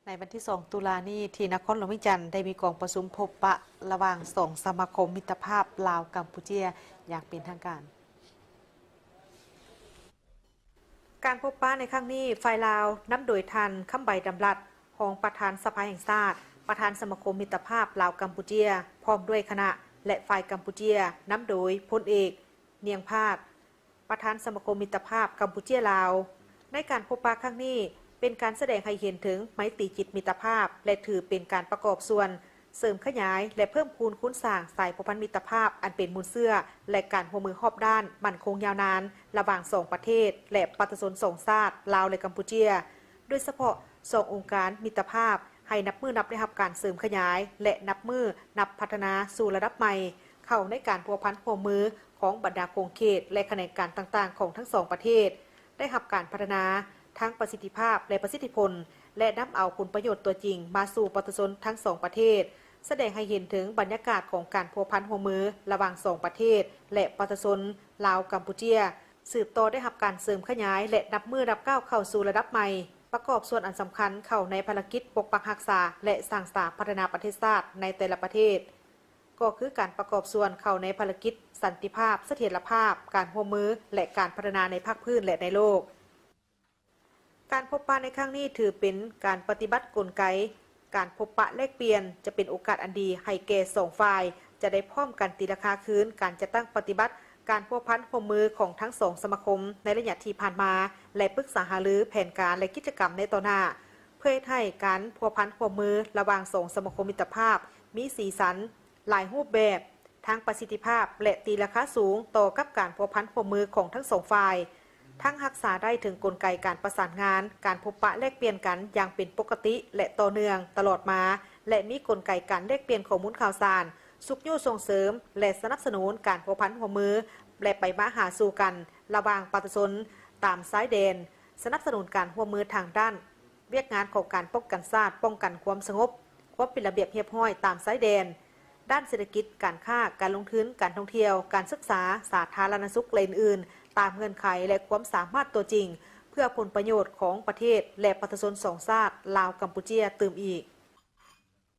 ໃນວັນທີສອງຕຸລານີ້ ທີ່ນະຄອນຫຼວງວຽງຈັນ ໄດ້ມີກອງປະຊຸມພົບປະລະຫວ່າງສອງສະມາຄົມມິດຕະພາບລາວ-ກຳປູເຈຍຢ່າງເປັນທາງການ. ການພົບປະໃນຄັ້ງນີ້ ຝ່າຍລາວນຳໂດຍທ່ານ ຄຳໃບ ດຳລັດ ຮອງປະທານສະພາແຫ່ງຊາດ, ປະທານສະມາຄົມມິດຕະພາບລາວ-ກຳປູເຈຍ ພ້ອມດ້ວຍຄະນະ ແລະ ຝ່າຍກຳປູເຈຍນຳໂດຍພົນເອກ ນຽງພາດ ປະທານສະມາຄົມມິດຕະພາບກຳປູເຈຍ-ລາວ. ໃນການພົບປະຄັ້ງນີ້ ເປັນການສະແດງໃຫ້ເຫັນເຖິງໄມຕີຈິດມິດຕະພາບ ແລະ ຖືເປັນການປະກອບສ່ວນເສີມຂະຫຍາຍ ແລະ ເພີ່ມພູນຄູນສ້າງສາຍພົວພັນມິດຕະພາບອັນເປັນມູນເຊື້ອ ແລະ ການຮ່ວມມືຮອບດ້ານໝັ້ນຄົງຍາວນານລະຫວ່າງສອງປະເທດ ແລະ ປະຊາຊົນສອງຊາດ ລາວ ແລະ ກຳປູເຈຍ ໂດຍສະເພາະສອງອົງການມິດຕະພາບ ໃຫ້ນັບມື້ນັບໄດ້ຮັບການເສີມຂະຫຍາຍ ແລະ ນັບມື້ນັບພັດທະນາສູ່ລະດັບໃໝ່ ເຂົ້າໃນການພົວພັນຮ່ວມມືຂອງບັນດາຂົງເຂດ ແລະ ຂະແໜງການຕ່າງໆຂອງທັງສອງປະເທດ ໄດ້ຮັບການພັດທະນາທັງປະສິດທິພາບ ແລະ ປະສິດທິຜົນ ແລະ ນຳເອົາຜົນປະໂຫຍດຕົວຈິງມາສູ່ປະຊາຊົນທັງສອງປະເທດ, ສະແດງໃຫ້ເຫັນເຖິງບັນຍາກາດຂອງການພົວພັນຮ່ວມມືລະຫວ່າງສອງປະເທດ ແລະ ປະຊາຊົນລາວ-ກຳປູເຈຍ ສືບຕໍ່ໄດ້ຮັບການເສີມຂະຫຍາຍ ແລະ ນັບມື້ນັບກ້າວເຂົ້າສູ່ລະດັບໃໝ່, ປະກອບສ່ວນອັນສຳຄັນເຂົ້າໃນພາລະກິດປົກປັກຮັກສາ ແລະ ສ້າງສາພັດທະນາປະເທດຊາດໃນແຕ່ລະປະເທດ ກໍຄືການປະກອບສ່ວນເຂົ້າໃນພາລະກິດສັນຕິພາບ, ສະຖຽນລະພາບ, ການຮ່ວມມື ແລະ ການພັດທະນາໃນພາກພື້ນ ແລະ ໃນໂລກ. ການພົບປະໃນຄັ້ງນີ້ຖືເປັນການປະຕິບັດກົນໄກ ການພົບປະແລກປ່ຽນ ຈະເປັນໂອກາດອັນດີໃຫ້ແກ່ສອງຝ່າຍ ຈະໄດ້ພ້ອມກັນຕີລາຄາຄືນການຈັດຕັ້ງປະຕິບັດການພົວພັນຮ່ວມມືຂອງທັງສອງສະມາຄົມໃນໄລຍະທີ່ຜ່ານມາ ແລະ ປຶກສາຫາລືແຜນການ ແລະ ກິດຈະກຳໃນຕໍ່ໜ້າ ເພື່ອເຮັດໃຫ້ການພົວພັນຮ່ວມມືລະຫວ່າງສອງສະມາຄົມມິດຕະພາບມີສີສັນ, ຫຼາຍຮູບແບບ, ທັງປະສິດທິພາບ ແລະ ຕີລາຄາສູງຕໍ່ກັບການພົວພັນຮ່ວມມືຂອງທັງສອງຝ່າຍ, ທັງຮັກສາໄດ້ເຖິງກົນໄກການປະສານງານ, ການພົບປະແລກປ່ຽນກັນຢ່າງເປັນປົກກະຕິ ແລະ ຕໍ່ເນື່ອງຕະຫຼອດມາ ແລະ ມີກົນໄກການແລກປ່ຽນຂໍ້ມູນຂ່າວສານ, ຊຸກຍູ້ສົ່ງເສີມ ແລະ ສະໜັບສະໜູນການພົວພັນຮ່ວມມື ແລະ ໄປມາຫາສູ່ກັນລະຫວ່າງປະຊາຊົນຕາມຊາຍແດນ, ສະໜັບສະໜູນການຮ່ວມມືທາງດ້ານ ວຽກງານຂອງການປ້ອງກັນຊາດ, ປ້ອງກັນຄວາມສະຫງົບ, ຄວາມເປັນລະບຽບຮຽບຮ້ອຍຕາມຊາຍແດນ, ດ້ານເສດຖະກິດ, ການຄ້າ, ການລົງທຶນ, ການທ່ອງທ່ຽວ, ການສຶກສາ, ສາທາລະນະສຸກ ແລະ ອື່ນໆ ຕາມເງື່ອນໄຂ ແລະ ຄວາມສາມາດຕົວຈິງ ເພື່ອຜົນປະໂຫຍດຂອງປະເທດ ແລະ ປະຊາຊົນສອງຊາດ ລາວ-ກຳປູເຈຍ ຕື່ມອີກ.